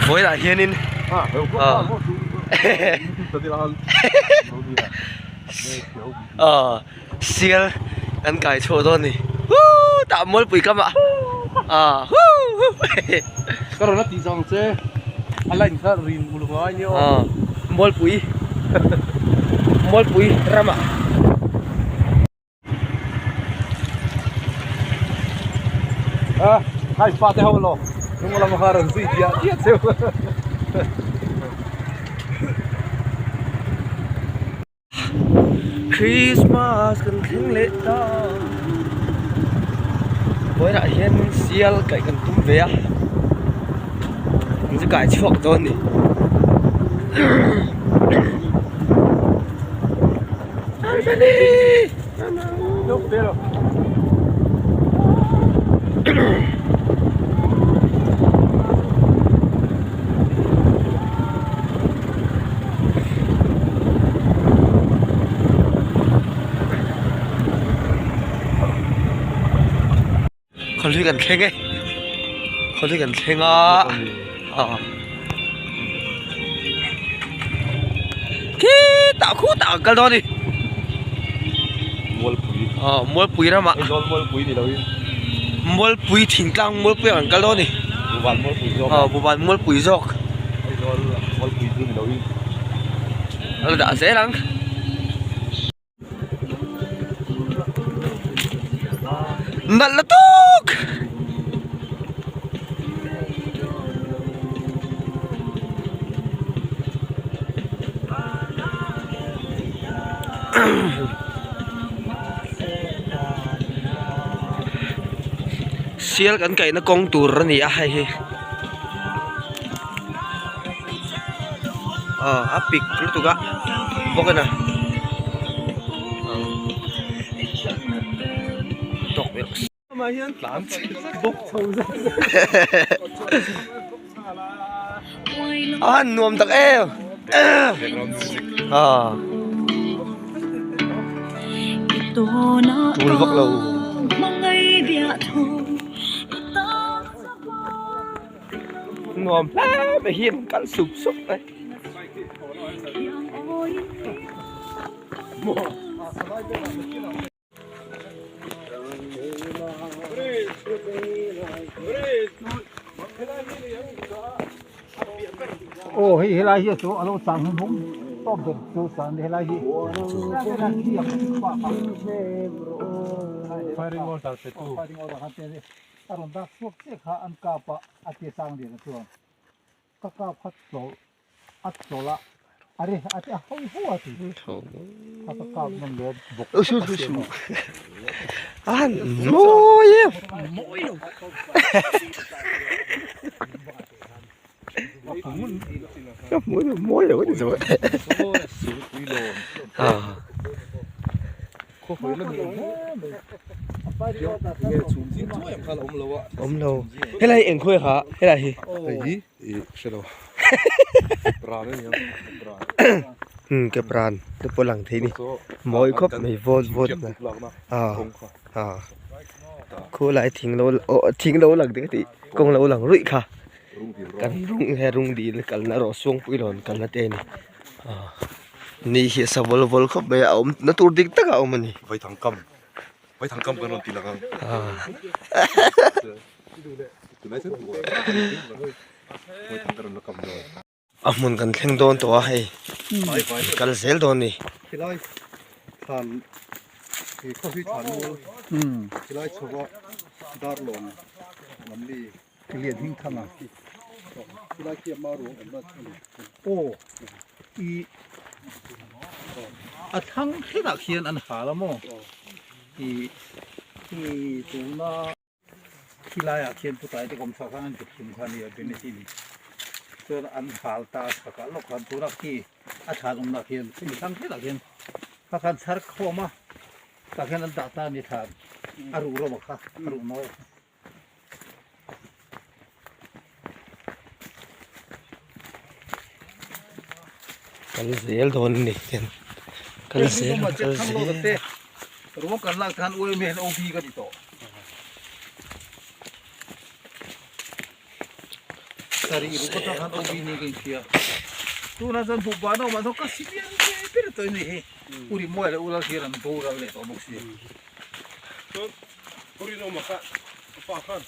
Vawiinah hianin aw sial kan kai chhuah dawn a ni huu tah mualpui kam ah huu Ka rawn a tih zawng che a line kha rin uluk ngai nia aw mualpui mualpui ramah. A hai fa te ho lo hnung lam kha rawn zui diah diah cheu Christmas kan thleng leh ta vawiinah hian sial kaih kan tum ve a an chu kai chhuak dawn a ni. Khawlui kan thleng e khawlui kan thleng a ah khitah khutah an kal dawn a ni Mualpui aw Mualpui ramah Aizawl Mualpui ni loin Mualpui thingtlang Mualpui ah kan kal dawn a ni Buvan Mualpui zawk aw Buvan Mualpui zawk Aizawl Mualpui chu ni loin a la dah zel ang. Nalh la tuk sial kan kaihna kawng tur a ni a hei hi aw a pik lutuk a bawk en a a nuam tak em a tul vak lo. Nuam hle mai hi an kal sup sup mai. Aw hei helai hi chu a lo chang hnuhnung tawp ber chu chuan helai hi Firing order pe tu. A rawn dak chhuak chiah kha an kap a, a ti sang lian a chuan ka kap kha chawl a chawl a, a ri a ti a ho ho a ti kha ka kap nawn leh bawk a siam a. An mawi em. Ka hmu lo mawi lo ka ti zo. Awm lo helai eng khawi kha helai hi umm ke pran te pawh lang thei a ni mawi khawp mai vawt vawt a ah khulai thing lo aw thing lo lang te ka tih kawng lo lang ruih kha kan rung he rung dil kalna erawh suangpui lawn kalna te a ni. Ni hi a sa vawl vawl khawp mai a a awm na tur dik tak a awm a ni. Vaithang kam Vaithang kam kan rawn ti lang ang. Vaithang kan rawn la kam dawn. A hmun kan thleng dawn tawh a hei kal zel dawn a ni. Khilai thlan he khawpui thlan mual khilai chho a dar lawng lam mi Lian hming thang a. Khilai khi a hma ruang awmna a ni. Aw i a thlang thlenah khian an hal a maw i i tuna khilaiah khian putai te kawmchhuah khan an ti thlum kha a ni a Beneti ni chuan an hal ta a chhakah lawk khan tunah khi a thlan awmna khian khumi thlang thlenah khian kha khan chhar khawm a tah khian an dah ta a ni thlan a ruh rawh kha a ruh nawi kha. Kal zel dawn a ni hian kal zel kal zel. Ruang kan lak khan uaimi hian OB ka ti tawh. Pasarih ruk atang khan OB ni ka inhria. Tunah chuan buhban a awm ah chuan ka senior ve ber tawh a ni hi. U Rimuai leh U Lalhir an boral leh tawh bawk si. Chuan U Rinawma kha ka pa khan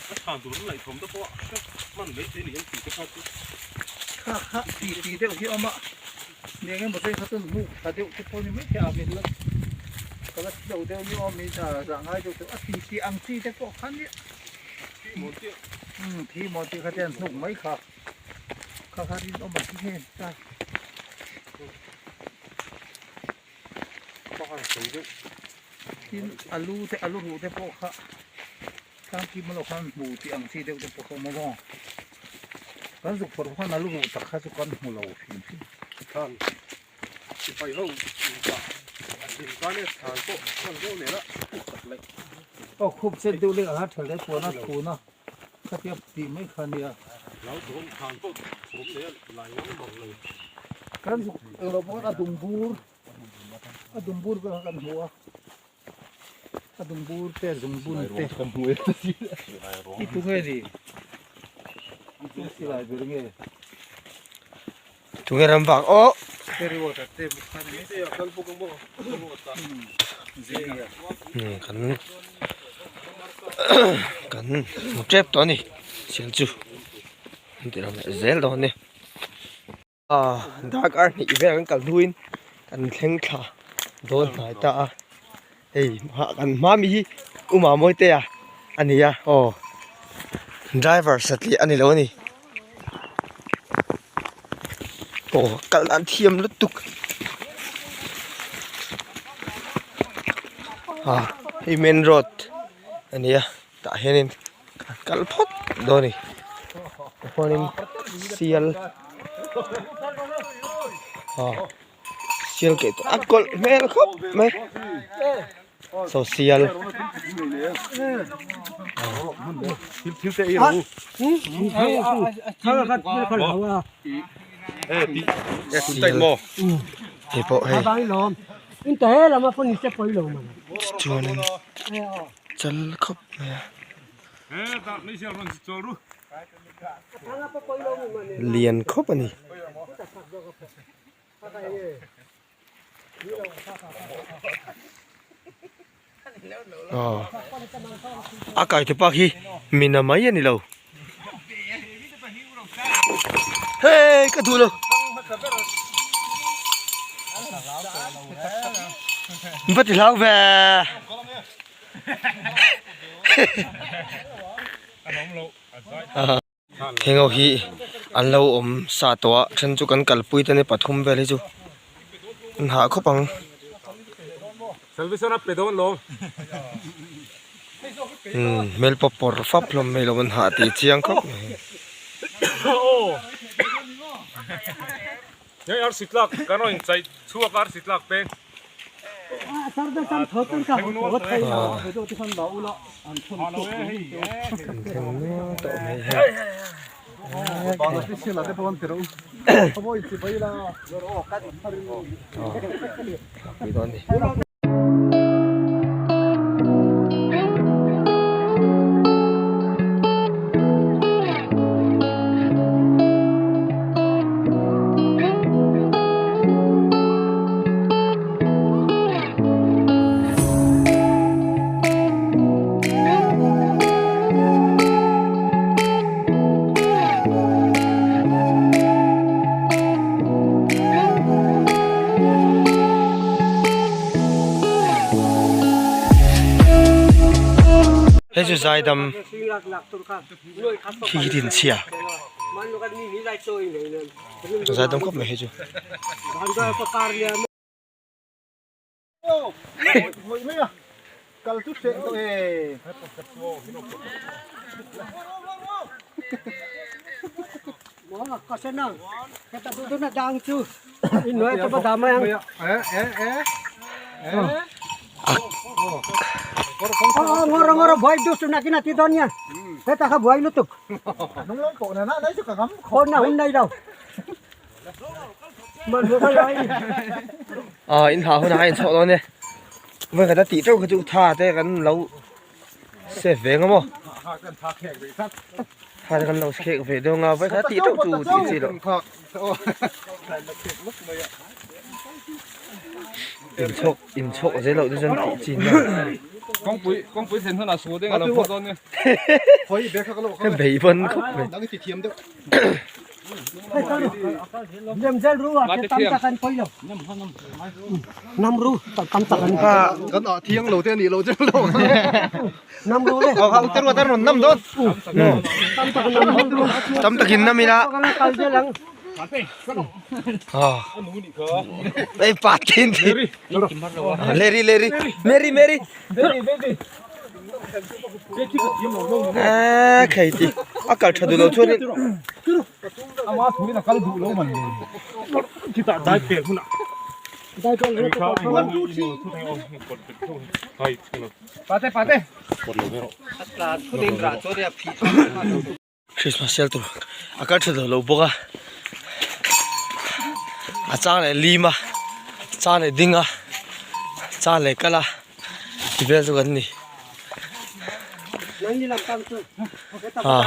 a chhan tur an laihthawm te pawh a hre hman mai thei a ni an tih te kha chu. Kha kha ti ti deuh hi a awm a, ni eng emaw chei kha chuan hmuh tha deuh te pawh ni mai thei a min la ka la thi lo deuh ni awm in zah ngai deuh tawh a ti ti ang chi te pawh kha nia. Thi mawn tih Umm thi mawn tih kha te an hnuk mai kha kha kha rinawm a thi nge ta. Tin alu te alu ruh te pawh kha tlangkim a lo khan hmu tih ang chi deuh te pawh kha awm a maw kan zuk phawrh khan alu ruh tak kha chu kan hmu lo hrim hrim. Thlan sipai ho inkah din tan e thlan pawh hman deuh nen a khup tak leh. Aw khup chet deuh leh a ha tha hle puan a thun a khatia tih mai kha nia. Lo thawm thlan pawh thawm nei a lai ngam bang lo. Kan zuk englo pawh a dum bur. A dumbur vel kha kan hmu a a dumbur te zungbun te i tu nge ni tu silai ber nge tu nge ram vak aw kan kan hmu tep tawh a ni sial chu an tih ram leh zel dawn a ni. Darkar hnih vel kan kal hnuin kan thleng thla dawn hnai ta a hei kan hma mi hi u Mamawite-a a ni a aw driver satliah a ni lo a ni aw kal dan thiam lutuk a hei main road a ni a tah hianin. Kal phawt dawn a ni chuanin sial ah sial keh a kawlh hmel khawp mai saw sial hei pawh hei chuanin chal khawp mai a. Lian khawp a ni. Aw a kai te pak hi mina mai a ni lo. Hei ka duh lo. Va ti hlau ve. Heng ho hi an lo awm sa tawh a then chu kan kalpui te ni pathum vel hi chu an hah khawp ang. Umm hmel pawh pawr fap hlawm mai lo an hah tih chiang khawp mai. Hei chu zaidam khi hi din chhia zaidam khawp mai hei chu. Aw in hah hunah a inchhawh dawn e vawi khat a tih teuh kha chu tha te kan lo save ve ang a maw. Thla te kan lo khek ve dawn a vawikhat tih teuh chu tih chi loh. Inchhawk inchhawk zel loh te chuan tih chi nia. Kawngpui kawngpui thlen hunah sual deng a lo phawt dawn nia. Ka bei pawn khawp mai. Tam takin nam ila. Ei pa tin ti. Leri leri Mary Mary. A khai ti a kal tha duh lo chuan in Christmas sel tur a kal tha duh lo bawk a a chang leh lim a chang leh ding a chang leh kal a ti vel chu kan ni ah.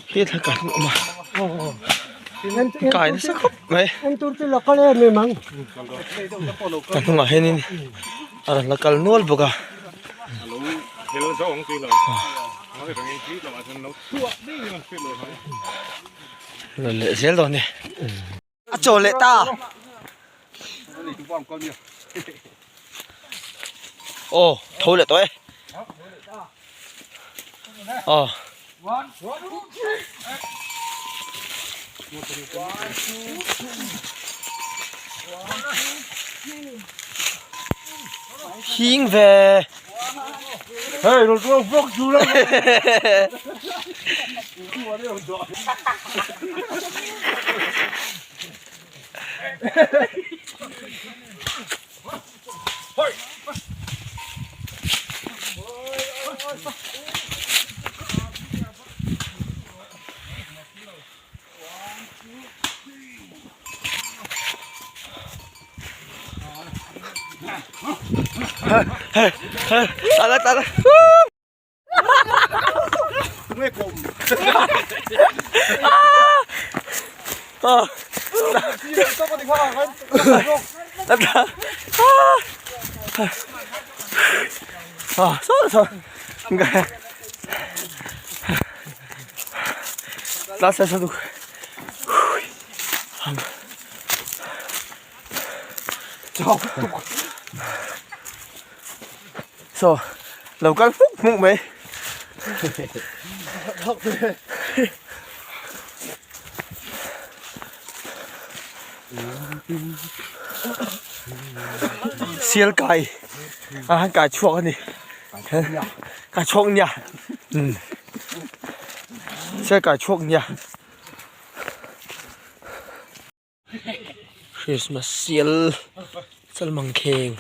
Khi thla kan awm a kai nasa khawp mai ka hnungah hianin a rawn la kal nual bawk a. Rawn leh zel dawn e. A chaw leh ta. Aw tho leh tawh e. Aw. Hing ve. Hey, rồi tôi vóc chú lắm. Tala tala. Saw lo kal hmuk hmuk mai. Sial kai a han kai chhuak a ni kai chhuak nia umm sial kai chhuak nia. Christmas sial chalmang kheng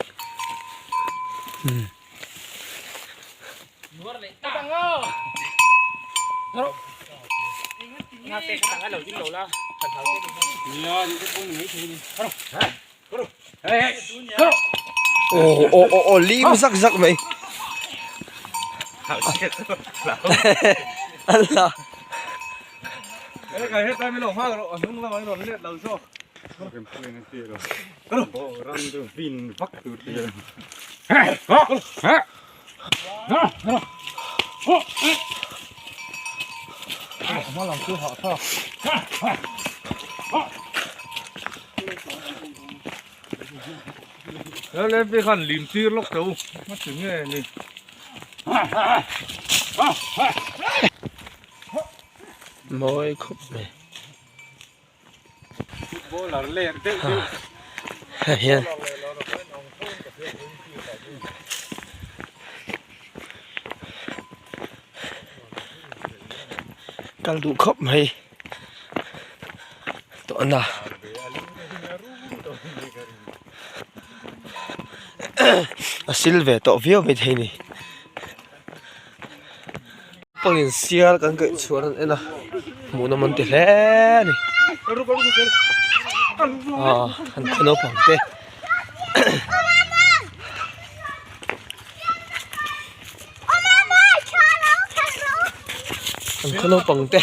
umm. Aw aw aw aw lim zak zak mai Allah. Mawi khawp mai hei hian kal duh khawp mai tawhna a sil ve tawh viau maithei a ni. Pangin sial kan kaih chhuah an en a. Hmuhnawm an ti hle a ni. Aw an khaw naupang te. An khaw naupang te.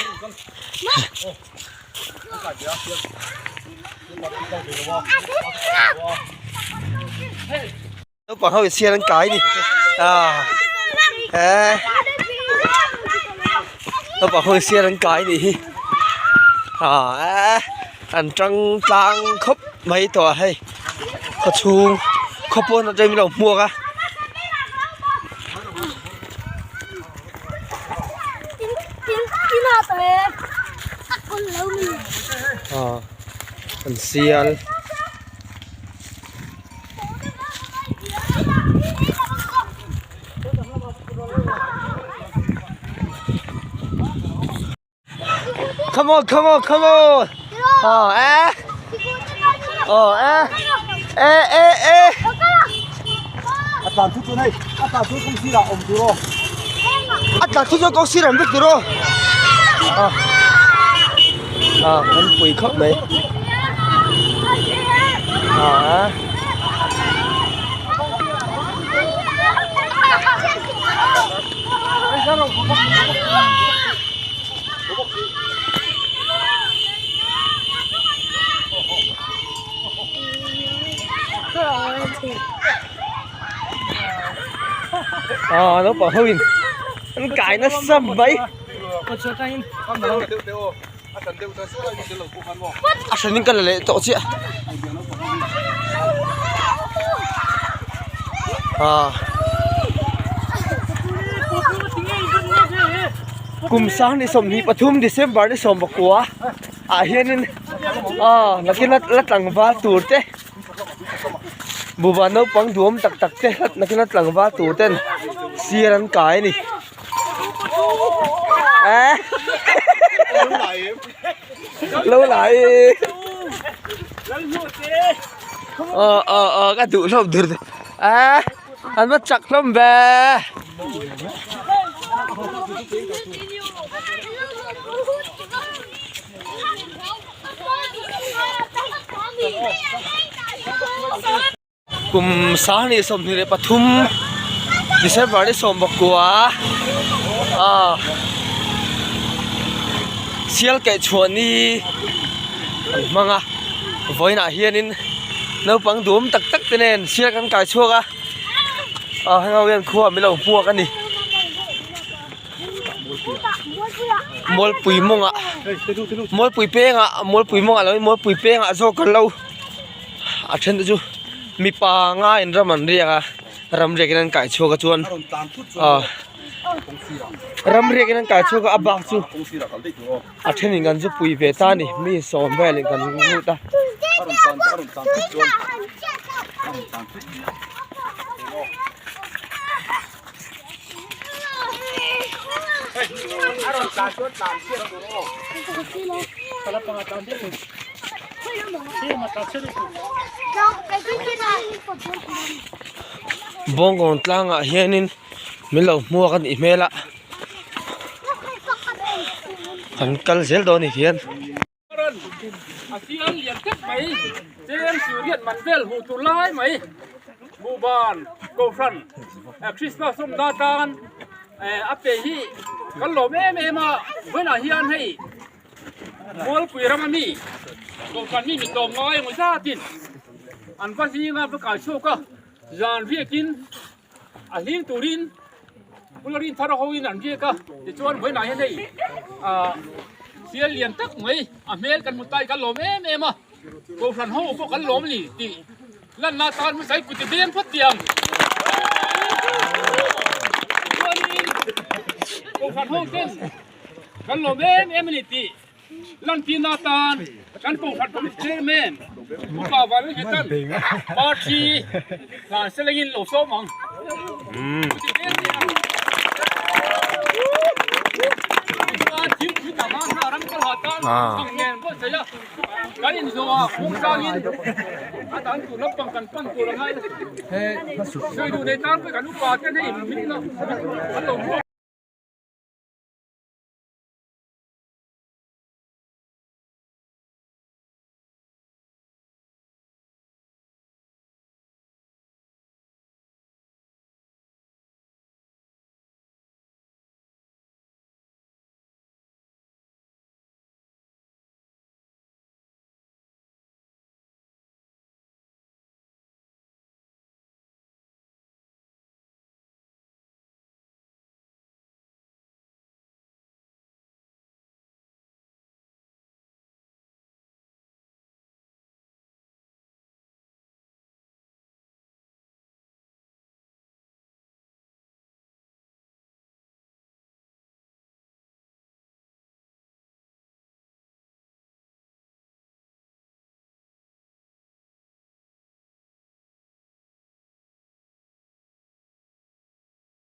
Naupang ho in sial an kai ni ah eh naupang ho in sial an kai nih hi ah eh an tang tlang khawp mai tawh a hei khaw chhung khaw pawn atangin min lo hmuak a. Ah an sial. Come on, come on, come on. Ờ eh. Ờ eh. Eh eh eh. A tlan thu chu nei, a tlan thu kawng sirah awm tur aw. A tlan thu chu kawng sirah awm vek tur aw. À. À, an pui khawp mai. À. À, naupang ho in an kai nasa mai. A hran in ka la leh tawh chiah ah kum sang ni 23 December ni 19 ah hianin ah nakin la tlangval tur te buhva naupang duhawm tak tak te nakin la tlangval tur ten sial an kai a ni. Eh. Lâu lại. Ờ ờ ờ cái tụ lom được. À, anh bắt chặt lom về. Kum 2023 December ni 19 ah sial kaih chhuah ni an hmang a vawiinah hianin naupang duhawm tak tak te nen sial kan kai chhuak a ah heng ho hian khua min lo hmuak a ni Mualpui mawngah Mualpui pengah Mualpui mawngah lo in Mualpui pengah zawk kan lo. A then te chu mipa ngaiin ram an riak a ram riak in an kai chhuak a chuan ah ram riak in an kai chhuak a a bak chu a then in kan zu pui ve ta a ni mi sawm vel in kan lut a. Bawngkawn tlangah hianin min lo hmuak a nih hmel a kan kal zel dawn a ni hian. A sial lian tep mai chem suriat man vel hmuh tur lai mai Buhban Kohhran Christmas awmna tan a pe hi kan lawm em em a vawiinah hian hei Mualpui rama mi Kohhran mi mi tlawm ngai emaw zatin an va hling a va kai chhuak a zan riakin a hling turin Pularin thar hoin an riak a tichuan vawiinah hian hei ah sial lian tak mai a hmel kan hmu tai kan lawm em em a Kohhran ho pawh kan lawm ni tih lanna tan hmasa hi kuti beng phawt tiang chuanin Kohhran ho ten kan lawm em em a ni tih Lantirna atan kan Kohhran Committee Chairman Upa Vanlalnghetan Party hlan selengin lo sawm ang. Kan inzawh a kawng tlangin a dan tur lampang kan pan tur a ngai. Sawi duh nei tan pawh kan upa ten hei min lo an lo hmuak.